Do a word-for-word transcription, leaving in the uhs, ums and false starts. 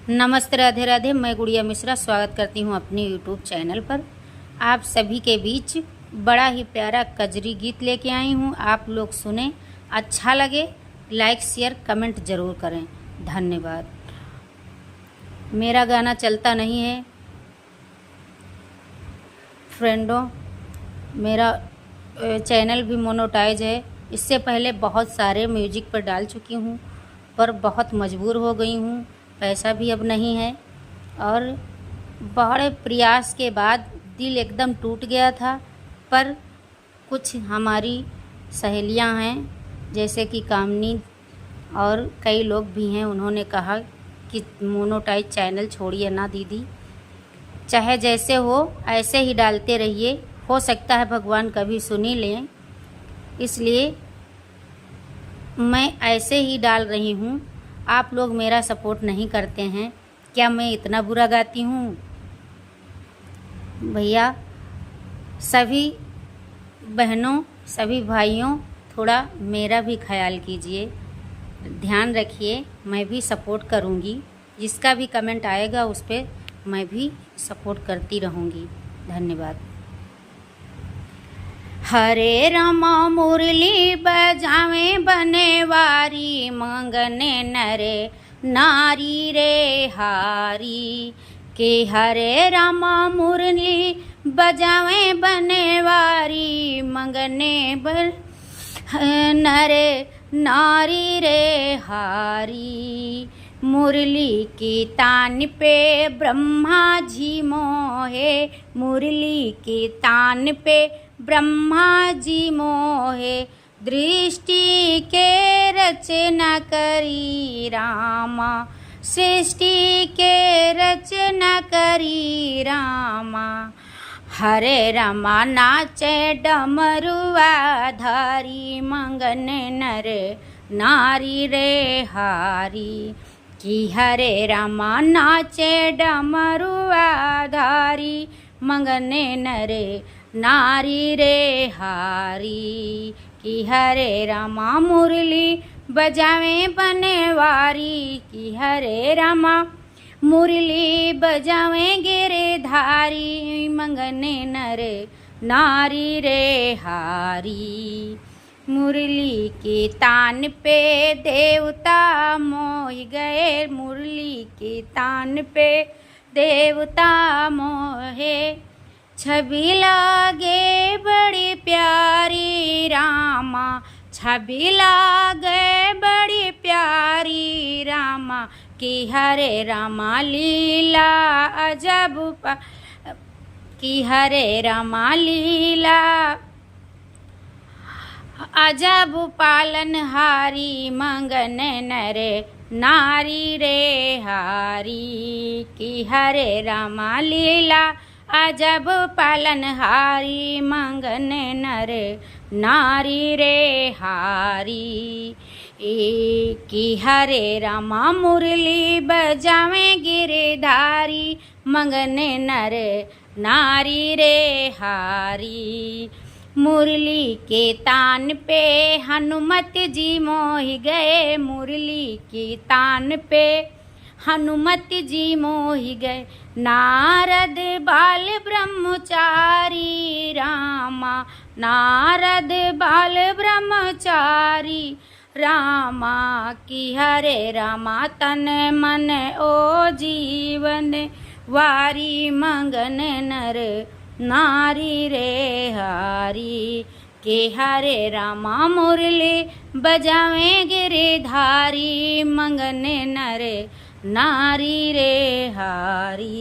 नमस्ते, राधे राधे। मैं गुड़िया मिश्रा स्वागत करती हूँ अपने YouTube चैनल पर। आप सभी के बीच बड़ा ही प्यारा कजरी गीत लेके आई हूँ, आप लोग सुने, अच्छा लगे, लाइक, शेयर, कमेंट जरूर करें। धन्यवाद। मेरा गाना चलता नहीं है फ्रेंडों, मेरा चैनल भी मोनोटाइज है। इससे पहले बहुत सारे म्यूजिक पर डाल चुकी हूँ, पर बहुत मजबूर हो गई हूँ, पैसा भी अब नहीं है और बड़े प्रयास के बाद दिल एकदम टूट गया था। पर कुछ हमारी सहेलियां हैं, जैसे कि कामनी और कई लोग भी हैं, उन्होंने कहा कि मोनोटाइज चैनल छोड़िए ना दीदी, चाहे जैसे हो ऐसे ही डालते रहिए, हो सकता है भगवान कभी सुन ही लें, इसलिए मैं ऐसे ही डाल रही हूँ। आप लोग मेरा सपोर्ट नहीं करते हैं, क्या मैं इतना बुरा गाती हूँ? भैया, सभी बहनों, सभी भाइयों, थोड़ा मेरा भी ख्याल कीजिए, ध्यान रखिए। मैं भी सपोर्ट करूँगी, जिसका भी कमेंट आएगा उस पर मैं भी सपोर्ट करती रहूँगी। धन्यवाद। हरे रामा मुरली बजावे बनवारी, मंगने नरे नारी रे हारी। कि हरे रामा मुरली बजावे बनवारी, मंगने बर नरे नारी रे हारी। मुरली की तान पे ब्रह्मा जी मोहे, मुरली की तान पे ब्रह्मा जी मोहे। दृष्टि के रचना करी रामा, सृष्टि के रचना करी रामा। हरे रामा नाचे डमरुआ धारी, मंगन नर नारी रे हारी। कि हरे रामा नाचे डमरुआ धारी, मंगने नरे नारी रे हारी। कि हरे रामा मुरली बजावे बनवारी, कि हरे रामा मुरली बजावे गिरधारी, मंगने नरे नारी रे हारी। मुरली के तान पे देवता मोहि गए, मुरली के तान पे देवता मोहे। छवि लागे बड़ी प्यारी रामा, छवि लागे बड़ी प्यारी रामा। कि हरे रामा लीला अजब पा-, कि हरे रामा लीला अजब पालनहारी, मंगन नर नारी रे हारी। कि हरे रामा लीला अजब पालनहारी, मंगन नर नारी रे हारी। ए कि हरे रामा मुरली बजावे गिरधारी, मंगन नर नारी रे हारी। मुरली के तान पे हनुमत जी मोहि गए, मुरली के तान पे हनुमत जी मोहि गए। नारद बाल ब्रह्मचारी रामा, नारद बाल ब्रह्मचारी रामा। कि हरे रामा तन मन ओ जीवन वारी, मंगन नर नारी रे हारी। कि हरे रामा मुरली बजावे गिरधारी, मंगन नर नारी रे हारी।